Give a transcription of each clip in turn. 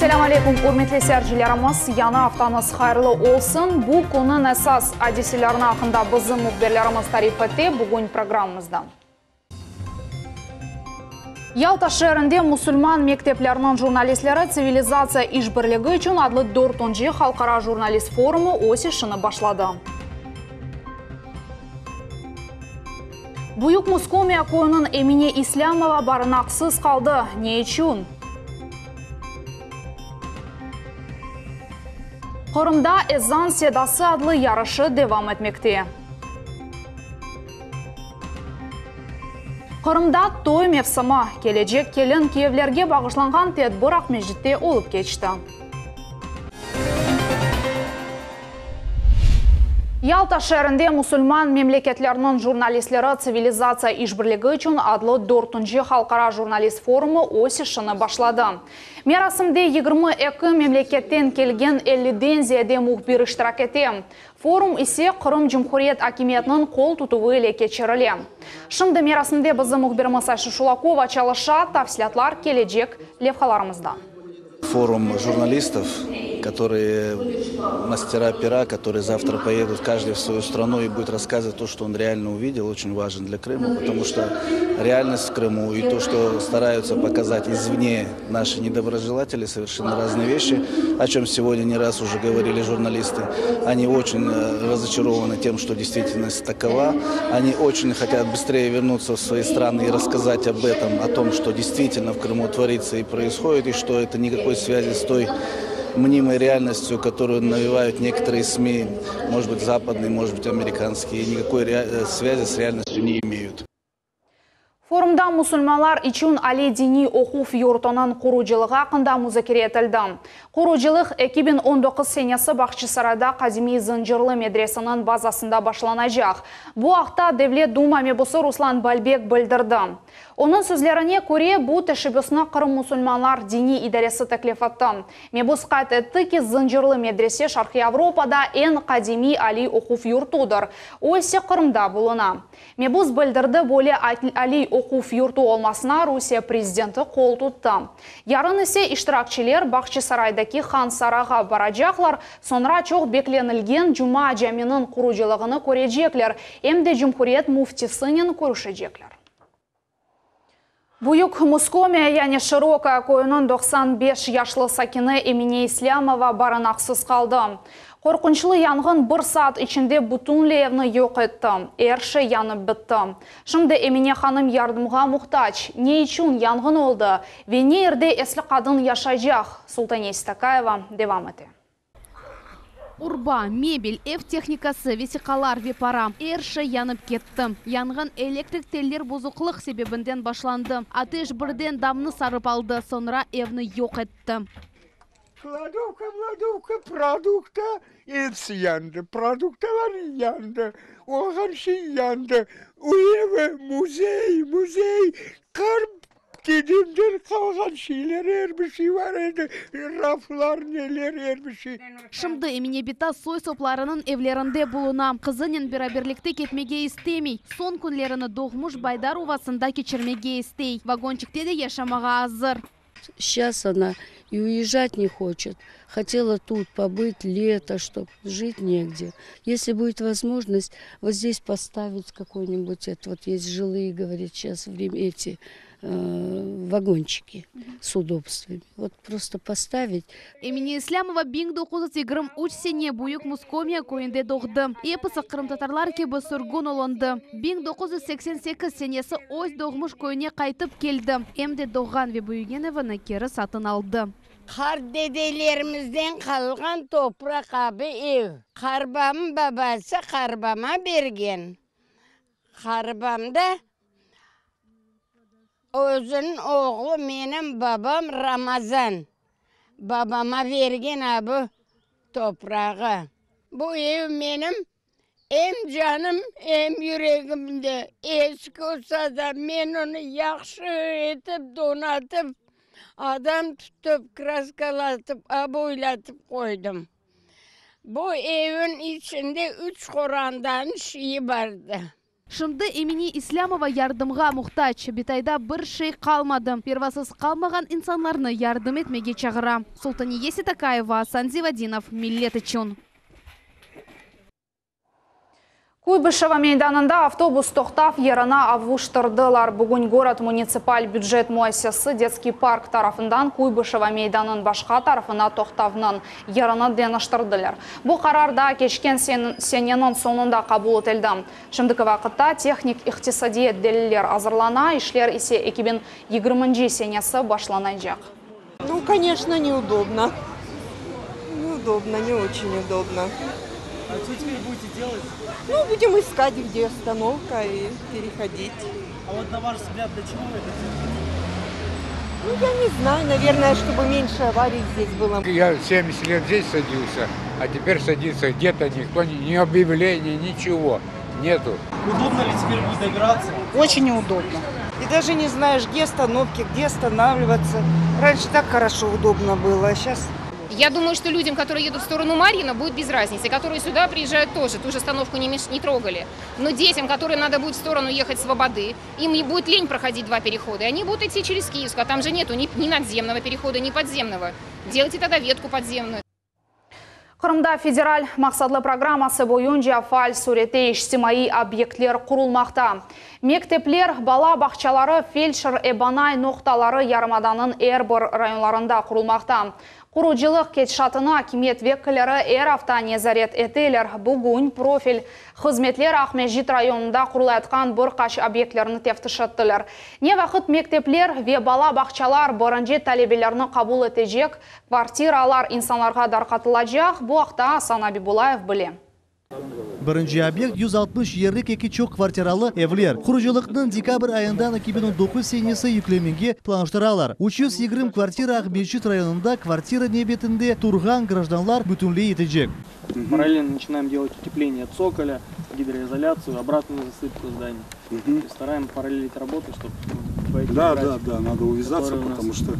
Esselâm aleykum, ürmetli seyircilerimiz! Yañı aftañız hayırlı olsun! Bu künniñ esas adiselerini aqqında bizim mühbirlerimiz tarif ete bugün programmamızda. Yalta şeerinde musulman mektepleriniñ jurnalistleri Tsivilizatsiya işbirligi içün adlı dörtünci halqara jurnalist forumı öz işini başladı. Büyük Muskomiya köyüniñ Emine İslâmova barınaqsız qaldı. Ne içün? Qırımda Ezan sedası adlı yarışı devam etmekte. Qırımda toy mevsimi, kelecek kelin-kiyevlerge bağışlanğan tedbir Aqmescitte olıp keçti. Yalta şeerinde musulman memleketleriniñ jurnalistleri Tsivilizatsiya işbirligi içün adlı dörtünci halqara jurnalist forumı öz işini başladı. Merasimde 22 memleketten kelgen elliden ziyade mühbir iştirak ete. Forum ise Qırım Cumhuriyet akimiyetiniñ qol tutuvı ile keçirile. Şimdi merasimde bizim mühbirimiz Ayşe Şulakova çalışa, tafsilâtlar kelecek levhalarımızda. Forum jurnalistov, которые мастера пера, которые завтра поедут каждый в свою страну и будет рассказывать то, что он реально увидел, очень важен для Крыма, потому что реальность в Крыму и то, что стараются показать извне наши недоброжелатели, совершенно разные вещи, о чем сегодня не раз уже говорили журналисты. Они очень э, разочарованы тем, что действительность такова. Они очень хотят быстрее вернуться в свои страны и рассказать об этом, о том, что действительно в Крыму творится и происходит, и что это никакой связи с той мнимой реальностью, которую навевают некоторые СМИ, может быть, западные, может быть, американские, никакой э, связи с реальностью не имеют. Forumda musulmanlar içün aliy diniy oquv yurtunıñ qurucılığı aqqında muzakere etildi. Qurucılıq 2019 senesi Bağçasarayda qadimiy Zıncırlı medreseniñ bazasında başlanacaq. Bu aqta Devlet Duma mebusı Ruslan Balbek bildirdi. Onıñ sözlerine köre, bu teşebbüsni Qırım musulmanlar diniy idaresi teklif etti. Mebus qayd etti ki, Zıncırlı medrese Şarqiy Avropada eñ qadimiy aliy oquv yurtudır, o ise Qırımda buluna. Mebus bildirdi, böyle aliy oquv yurtu olmasına Rusiye prezidenti qol tuttı. Yarın ise iştirakçiler Bağçasaraydaki Han Sarayğa baracaqlar, soñra çoq beklenilgen Cuma caminiñ qurucılığını körecekler, em de cumhuriyet müftisinen körüşecekler. Büyük Muskomiya, yani Şırokaya köyüniñ 95 yaşlı sakini Emine İslâmova barınaqsız qaldı. Qorqunçlı yanğın bir saat içinde bütünley evni yoq etti, er şey yanıp bitti. Şimdi Emine hanım yardımğa muhtac. Ne içün yanğın oldı ve ne yerde esli qadın yaşaycaq? Sultane Stakayeva devam ete. Urba, mebel, ev tehnikası, vesiqalar ve para, er şey yanıp ketti. Yanğın elektrik teller bozuqlıq sebebinden başlandı. Ateş birden damnı sarıp aldı, soñra evni yoq etti. Kladovka, mladovka, produkta, episi yandı. Produktalar yandı, olğan şey yandı. O evi muzey, muzey, qart dedemden qalğan şeyler, er bir şey bar edi, raflar, neler, er bir şey. Şimdi Emine bita soy-soplarınıñ evlerinde buluna. Qızınen beraberlikte ketmege istemey. Soñ künlerini doğmuş Baydar uvasında keçirmege istey. Vagonçikte de yaşamağa azır. Сейчас она и уезжать не хочет. Хотела тут побыть лето, чтоб жить негде. Если будет возможность, вот здесь поставить какой-нибудь, это вот есть жилые, говорит, сейчас время эти вагончики с удобствами. Вот просто поставить. Emine İslâmova 1923 sene Büyük Muskomiya köyünde doğdı. Episi qırımtatarlar kibi sürgün olundı. 1988 senesi öz doğmuş köyüne qaytıp keldi. Em de doğğan ve büyügen evini keri satın aldı. Qart dedelerimizden qalğan topraq abi ev. Qarbamnıñ babası qarbama bergen. Qarbam da özüniñ oğlu menim babam Ramazan babama bergen abi toprağı. Bu ev menim em canım, em yüregimde. Eski olsa da men onı yahşı etip donatıp, adam tutıp, kraskalatıp, oboylatıp qoydım. Bu evin içinde üç qorandanıñ şiyi bardı. Şimdi Emine İslâmova yardımğa muhtac. Bitayda bir şey qalmadı. Pervasız qalmağan insanlarnı yardım etmege çağıra. Sultaniye Seytakayeva, Asan Zivadinov, Millet içün. Kuybışeva meydanında avtobus toqtav yerini avuştırdılar. Bugün Gorod munitsipal bücet müessisesi Detskiy park tarafından Kuybışeva meydanıñ başqa tarafına toqtavnıñ yerini deñiştirdiler. Bu qarar daa keçken seneniñ soñunda qabul etildi. Şimdiki vaqıtta tehnik-iqtisadiyet deliller azırlana, işler ise 2020 senesi başlanacaq. Ну, конечно, неудобно. Неудобно, не очень удобно. А что теперь будете делать? Ну, будем искать, где остановка и переходить. А вот на ваш взгляд, для чего это делают? Ну, я не знаю, наверное, чтобы меньше аварий здесь было. Я 70 лет здесь садился, а теперь садиться где-то никто, ни объявлений, ничего нету. Удобно ли теперь будет добираться? Очень неудобно. И даже не знаешь, где остановки, где останавливаться. Раньше так хорошо, удобно было, а сейчас Я думаю, что людям, которые едут в сторону Марьино, будет без разницы. Которые сюда приезжают тоже, ту же остановку не, меш... не трогали. Но детям, которым надо будет в сторону ехать Слободы, им не будет лень проходить два перехода. И они будут идти через Киевскую, а там же нету ни, ни надземного перехода, ни подземного. Делайте тогда ветку подземную. Qırımda federal maqsatlı programması boyunca faal surette içtimaiy obyektler qurulmaqta. Mektepler, bala bağçaları, feldşer-ebanay noqtaları yarımadanıñ er bir rayonlarında qurulmaqta. Qurucılıq ketişatını akimiyet vekilleri er afta nezaret eteler. Bugün profil hızmetler Aqmescit rayonında qurulayatqan bir qaç obyektlerni teftiş ettiler. Ne vaqıt mektepler ve bala bağçalar birinci talebelerni qabul etecek, kvartiralar insanlarğa darqatılacaq, bu aqta Asan Abibullayev bile. Birinci obyekt 160 yerlik eki çoq kvartiralı evler. Qurucılıqnıñ dekabr ayından 2019 senesi yüklemege planlaştıralar. 320 kvartira Aqmescit rayonında kvartira nevbetinde turğan grajdanlar bütünley yetecek. Параллельно начинаем делать утепление цоколя, гидроизоляцию, обратную засыпку зданий. Угу. Стараем параллелить работу, чтобы войти Да, в график, да, да, надо увязаться, который у нас. потому что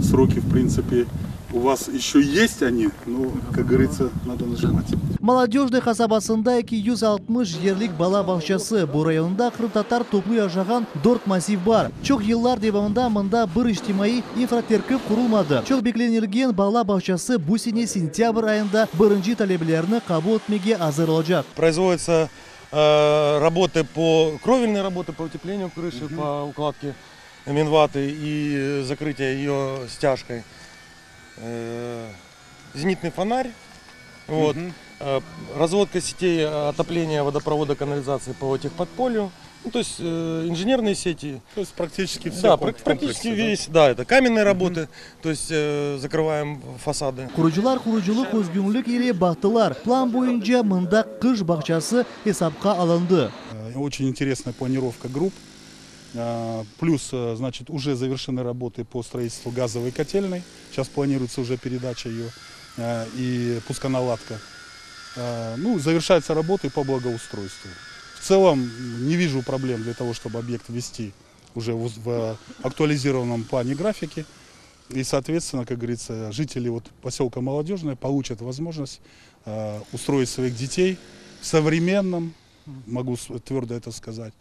сроки, в принципе, у вас еще есть они, но, как говорится, надо нажимать. Molodöjnıy qasabasında 260 yerlik bala bağçası. Bu rayonda qırımtatar toplu yaşağan 4 massiv bar. Çoq yıllar devamında mında bir içtimaiy infraterkip qurulmadı. Çoq beklenilgen bala bağçası bu sene sentâbr ayında birinci talebelerni qabul etmege azır olacaq. Производятся э, работы по кровельные работы по утеплению крыши, по укладке минваты и закрытие ее стяжкой. Э, зенитный фонарь, вот, э, разводка сетей отопления, водопровода, канализации по техподполью. Ну, то есть э, инженерные сети. То есть практически все Да, ком- прак- практически комплексы, да? весь, да, это каменные работы, то есть э, закрываем фасады. Qurucılar qurucılıq özgünlik ile baqtılar. Plan boyunca mında qış bağçası esapqa alındı. Э, Очень интересная планировка групп. Э, Плюс, э, значит, уже завершены работы по строительству газовой котельной. Сейчас планируется уже передача ее э, и пусконаладка. Э, Ну, завершаются работы по благоустройству. В целом не вижу проблем для того, чтобы объект ввести уже в в актуализированном плане графики. И, соответственно, как говорится, жители вот поселка Молодежная получат возможность э, устроить своих детей в современном, могу с- твердо это сказать,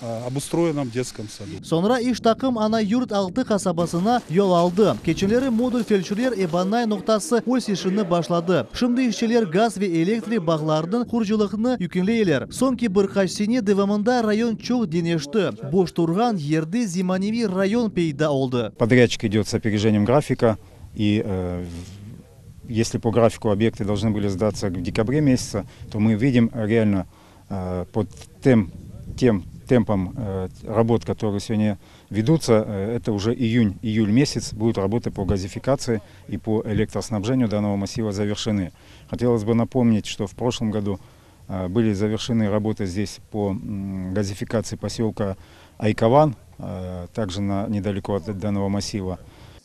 э, обустроенном детском саду. Soñra iş taqım Ana Yurt 6 qasabasına yol aldı. Keçenleri modul feldşer ebanay noqtası öz işini başladı. Şimdi işçiler gaz ve elektrik bağlarınıñ qurucılığını yekünleyler. Soñki bir qaç sene devamında rayon çoq deñişti. Boş turğan yerde zemaneviy rayon peyda oldı. Подрядчик идет с опережением графика, и э, в- если по графику объекты должны были сдаться в декабре месяце, то мы видим реально э, под тем, тем темпом э, работ, которые сегодня ведутся, э, это уже июнь, июль месяц будут работы по газификации и по электроснабжению данного массива завершены. Хотелось бы напомнить, что в прошлом году э, были завершены работы здесь по м, газификации поселка Айкован, э, также на, недалеко от данного массива.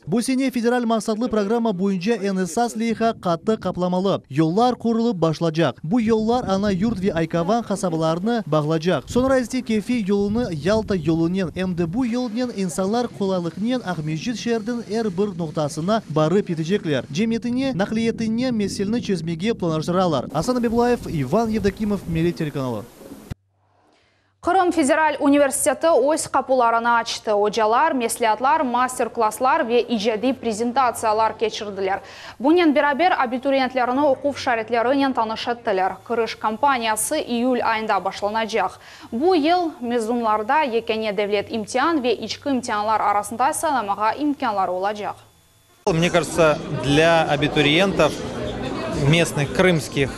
Bu sene federal maqsatlı programma boyunca eñ esas leyha qattı qaplamalı. Yollar qurulıp başlaycaq. Bu yollar Ana Yurt ve Aykovan qasabalarını bağlaycaq. Soñra ise Kefe yolunı Yalta yolunen, em de bu yolnen insanlar qolaylıqnen Aqmescit şeeriniñ er bir noqtasına barıp yetecekler. Cemiyetine, naqliyetine meseleni çezmege planlaştıralar. Asan Abibulayev, Иван Евдокимов, Millet telekanalı. Qırım federal universiteti öz qapularını açtı. Ocalar, mesleatlar, master-klasslar ve icadiy prezentatsiyalar keçirdiler. Bunen beraber abituriyentlerni oquv şaraitlerinen tanış ettiler. Kiriş kampaniyası iyül ayında başlanacaq. Bu yıl mezunlarda yekâne devlet imtian ve içki imtianlar arasında saylamağa imkânları olacaq. Мне кажется, для абитуриентов местных крымских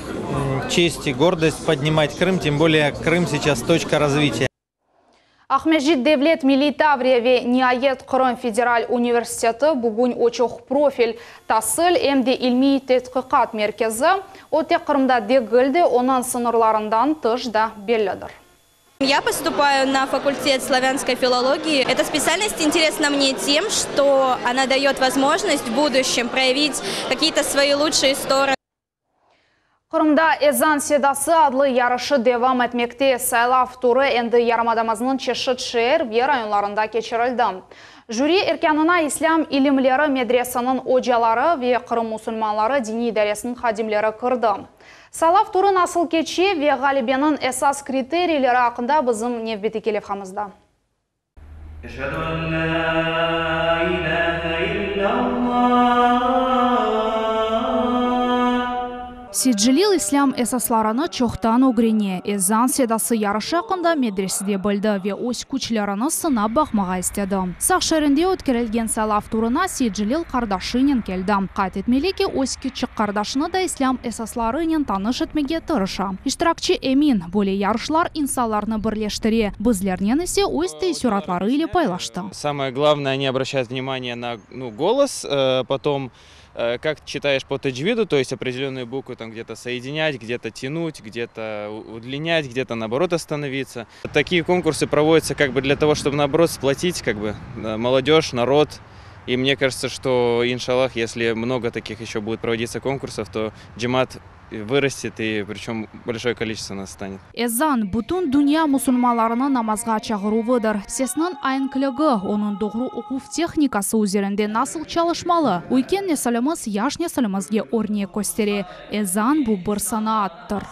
честь и гордость поднимать Крым, тем более Крым сейчас точка развития. Aqmescit devlet milliy Tavriya ve niayet Qırım federal universiteti bugün o çoq profil tasil em de ilmiy tedqiqat merkezi. O tek Qırımda degil de, onıñ sıñırlarından tış da bellidir. Я поступаю на факультет славянской филологии. Эта специальность интересна мне тем, что она дает возможность в будущем проявить какие-то свои лучшие стороны. Qırımda Ezan sedası adlı yarışı devam etmekte. Saylav turı endi yarımadamıznıñ çeşit şeer ve rayonlarında keçirildi. Jüri erkânına İslâm ilimleri medreseniñ ocaları ve Qırım musulmanları diniy idaresiniñ hadimleri kirdi. Saylav turı nasıl keçe ve ğalebeniñ esas kriteriyleri aqqında bizim nevbetteki levhamızda. Eşhedü en lâ ilâhe illallah. Seytcelil İslâm esaslarını çoqtan ögrene, Ezan sedası yarışı aqqında medresede bildi ve öz küçlerini sınap baqmağa istedi. Saq şeerinde ötkerilgen saylav turına Seytcelil qardaşınen keldi. Qayd etmeli ki, öz kiçik qardaşını da İslâm esaslarınen tanış etmege tırışa. İştirakçi emin, böyle yarışlar insanlarnı birleştire, bizlernen ise öz teessüratları ile paylaştı. Самое главное, они обращают внимание на, ну, голос, потом, как читаешь по теджвиду, то есть определенные буквы там где-то соединять, где-то тянуть, где-то удлинять, где-то наоборот остановиться. Такие конкурсы проводятся как бы для того, чтобы наоборот сплотить как бы молодежь, народ. И мне кажется, что, иншаллах, если много таких еще будет проводиться конкурсов, то cemaat вырастет и причем большое количество нас станет. Ezan, bütün dünya musulmanlarını namazğa çağıruvıdır. Sesniñ aenkligi, onıñ doğru oquv tehnikası üzerinde nasıl çalışmalı, üyken nesilimiz yaş nesilimizge örnek köstere. Ezan, bu bir sanaattır.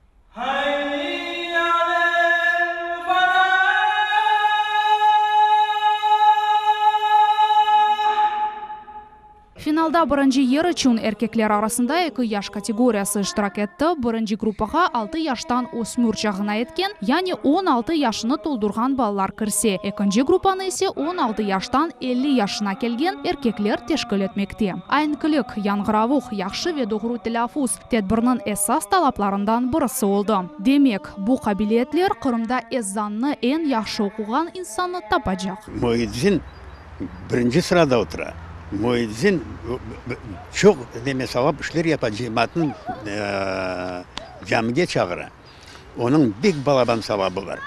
Finalda birinci yer içün erkekler arasında eki yaş kategoriyası iştirak etti, birinci gruppağa altı yaştan ösmür çağına yetken, yani 16 yaşını toldurğan balalar kirse, ekinci gruppanı ise 16 yaştan 50 yaşına kelgen erkekler teşkil etmekte. Aenklik, yañğıravuq, yahşı ve doğru telâffuz, tedbirniñ esas talaplarından birisi oldı. Demek, bu qabiliyetler Qırımda ezannı eñ yahşı oquğan insannı tapacaq. Müedzin birinci sırada otura. Müedzin çoq neme savap işler yapa, cemaatnı camige çağıra. Onıñ bek balaban savabı bar.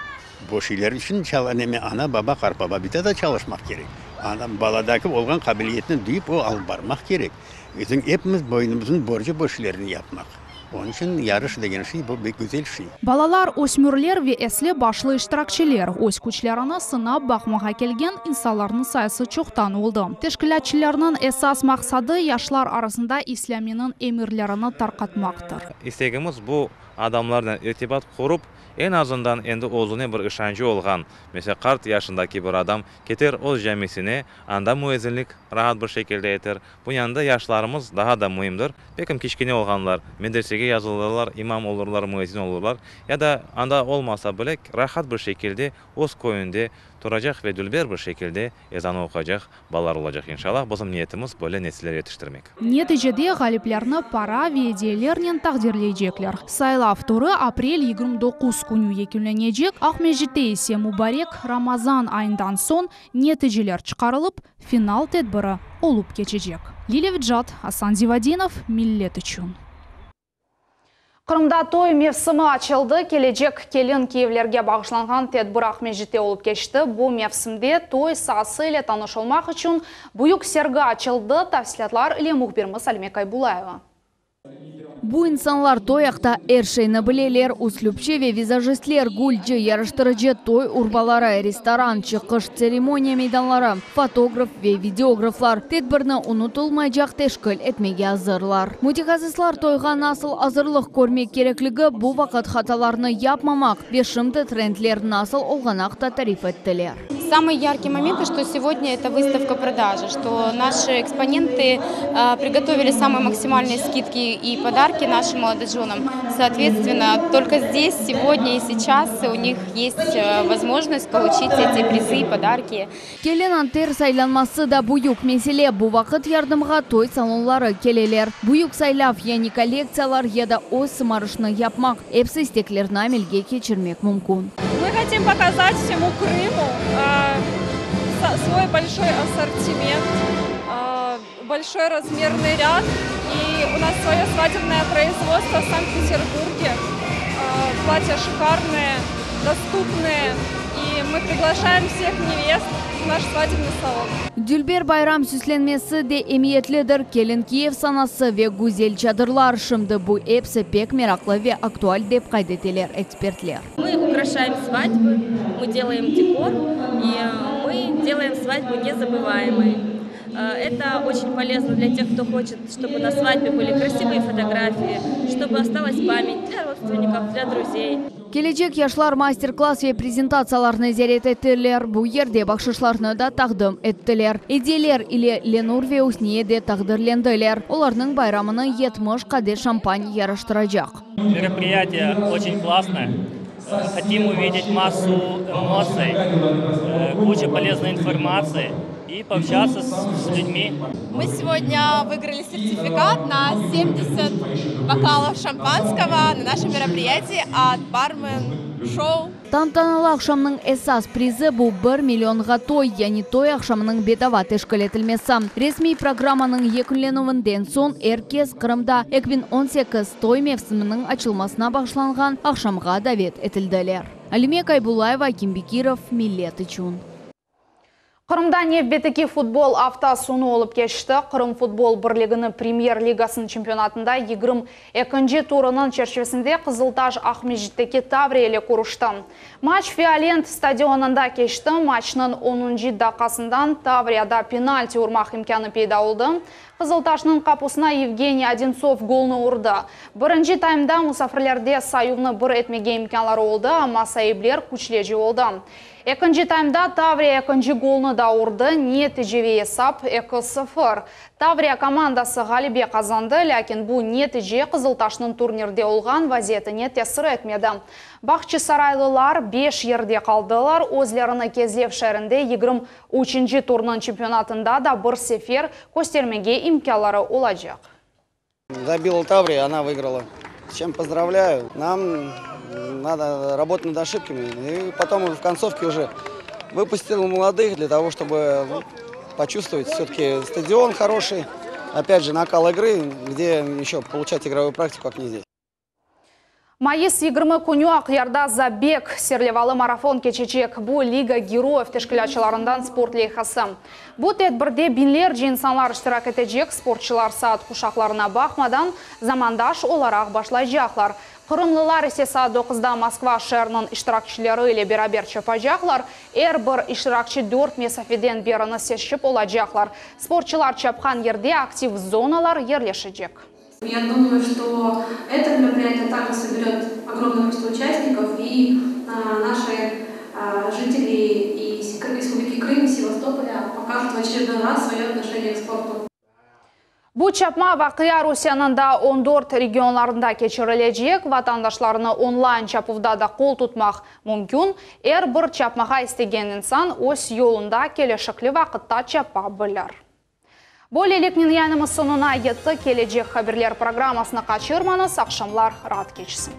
Bu şeyler içün neme ana-baba, qartbaba bita da çalışmaq kerek. Ana, baladaki olğan qabiliyetni duyıp o alıp barmaq kerek. Bizim epimiz boynumıznıñ borcu bu işlerni yapmaq. Onıñ içün yarış degen şey, bu bek güzel şey. Balalar, ösmürler ve esli-başlı iştirakçiler, öz küçlerini sınap baqmağa kelgen insanlarnıñ sayısı çoqtan oldı. Teşkilâtçılarnıñ esas maqsadı, yaşlar arasında İslâminiñ emirlerini tarqatmaqtır. İstegimiz bu adamlarnen irtibat qurup, eñ azından endi özüne bir işançı olğan, meselâ, qart yaşındaki bir adam keter öz camisine, anda müezzinlik rahat bir şekilde eter. Bu yanında yaşlarımız daha da müimdir. Belkim kiçkene olğanlar medresege yazılırlar, imam olurlar, müezzin olurlar ya da anda olmasa bile rahat bir şekilde öz köyünde turacaq ve dülber bir şekilde ezanı oquycaq balalar olacaq inşallah. Bizim niyetimiz böyle nesiller yetiştirmek. Neticede ğaliplerni para ve ediyelernen taqdirleycekler. Saylav turı aprel 29 künü yekünlenecek, Aqmescitte ise mubarek Ramazan ayından soñ neticeler çıqarılıp, final tedbiri olıp keçecek. Lilâ Vecat, Asan Zivadinov, Millet içün. Qırımda toy mevsimi açıldı. Kelecek kelin-kiyevlerge bağışlanğan tedbir Aqmescitte olıp keçti. Bu mevsimde toy saası ile tanış olmaq içün büyük sergi açıldı. Tafsilâtlar ile mühbirimiz Alime Kaybulayeva. Bu insanlar toy aqta er şeyni bileler, üslüpçi ve vizajistler, gülci, yaraştırıcı, toy urbaları, restoran, çıqış, tseremoniya meydanları, fotograf ve videograflar tedbirni unutılmaycaq teşkil etmege azırlar. Mütehassıslar toyğa nasıl azırlıq körmek kerekligi, bu vaqıt hatalarnı yapmamaq ve şimdi trendler nasıl olğanı aqta tarif ettiler. Самые яркие моменты, что сегодня это выставка продажи, что наши экспоненты приготовили самые максимальные скидки и подарки нашим молодоженам. Соответственно, только здесь, сегодня и сейчас у них есть возможность получить эти призы и подарки. Kelin anter saylanması da büyük mesele. Bu vaqıt yardımğa toy salonları keleler. Büyük saylav, yani kollektsiyalar ya da öz sımarışnı yapmaq, episi isteklerni amelge keçirmek mümkün. Мы хотим показать всему Крыму свой большой ассортимент, большой размерный ряд. И у нас свое свадебное производство в Санкт-Петербурге. Платья шикарные, доступные. И мы приглашаем всех невест в наш свадебный салон. Dülber bayram süslenmesi de emiyetlidir. Kelin-kiyev sanası ve güzel çadırlar. Şimdi bu episi pek meraqlı ve aktual, dep qayd eteler ekspertler. Мы украшаем свадьбы, мы делаем декор и мы делаем свадьбу незабываемой. Это очень полезно для тех, кто хочет, чтобы на свадьбе были красивые фотографии, чтобы осталась память для родственников, для друзей. Kelecek yaşlar master-klass ve prezentatsiyalarnı ziyaret ettiler, bu yerde bahşışlarnı da taqdim ettiler. Ediyeler ile Lenur ve Üsniye de taqdirlendiler. Olarnıñ bayramını 70 qade şampan yaraştıracaq. Мероприятие очень классное. Хотим увидеть массу эмоций, кучу полезной информации и пообщаться с людьми. Мы сегодня выиграли сертификат на 70 бокалов шампанского на нашем мероприятии от Бармен Шоу. Tantanalı aqşamnıñ esas prizi bu bir millionğa toy, yani toy aqşamınıñ bedava teşkil etilmesi. Resmiy programmanıñ yekünlenüvinden soñ er kes Qırımda 2018 toy mevsiminiñ açılmasına bağışlanğan aqşamğa davet etildiler. Alime Kaybulayeva, Akim Bekirov, Millet içün. Qırımda nevbetteki futbol afta soñu olıp keçti. Qırım futbol birliginiñ Premyer ligasınıñ çempionatında 22-nci turınıñ çerçivesinde Qızıltaş Aqmescitteki Tavriya ile körüşti. Maç Fiolent stadionında keçti. Maçnıñ onuncı daqqasından Tavriyada penalti urmaq imkânı peyda oldı. Qızıltaşnıñ qapusına Yevgeniy Odintsov golnı urdı. Birinci taymda musafirlerde sayuvnı bir etmege imkânları oldı, amma saipler küçlece oldı. Ekinci taymda Tavriya ekinci golnı da urdı, neticeviy esap, eki sıfır. Tavriya komandası ğalebe qazandı, lâkin bu netice Qızıltaşnıñ turnirde olğan vaziyetine tesir etmedi. Bağçasaraylılar beş yerde qaldılar, özlerini Kezlev şeerinde 23-nci turnıñ çempionatında da bir sefer köstermege imkânları olacaq. Забила Таврия, она выиграла. С чем поздравляю. Нам надо работать над ошибками. И потом уже в концовке уже выпустил молодых для того, чтобы ну, почувствовать. Все-таки стадион хороший. Опять же, накал игры, где еще получать игровую практику, как не здесь. Mayıs 20 künü Aqyarda Zabeg serlevalı marafon keçecek. Bu Liga Geroyev teşkilâtçılarından sport leyhası. Bu tedbirde biñlerce insanlar iştirak etecek, sportçılar saat quşaqlarına baqmadan zamandaş olaraq başlaycaqlar. Qırımlılar ise saat doquzda Moskva şeeriniñ iştirakçileri ile beraber çapacaqlar. Er bir iştirakçi dört mesafeden birini seçip olacaqlar. Sportçılar çapqan yerde aktiv zonalar yerleşecek. Я думаю, что это мероприятие также соберет огромное количество участников и наши жители и Республики Крым, и Севастополя покажут в очередной раз свое отношение к спорту. Bu çapma vaqia Rusiyeniñ daa 14 regionlarında keçirilecek. Vatandaşlarnı online çapuvda da qol tutmaq mümkün. Er bir çapmağa istegen insan öz yolunda kelişikli vaqıtta çapa bilir. Böyleliknen yayınımız soñuna yetti. Kelecek haberler programmasını qaçırmañız. Aqşamlar raat keçsin.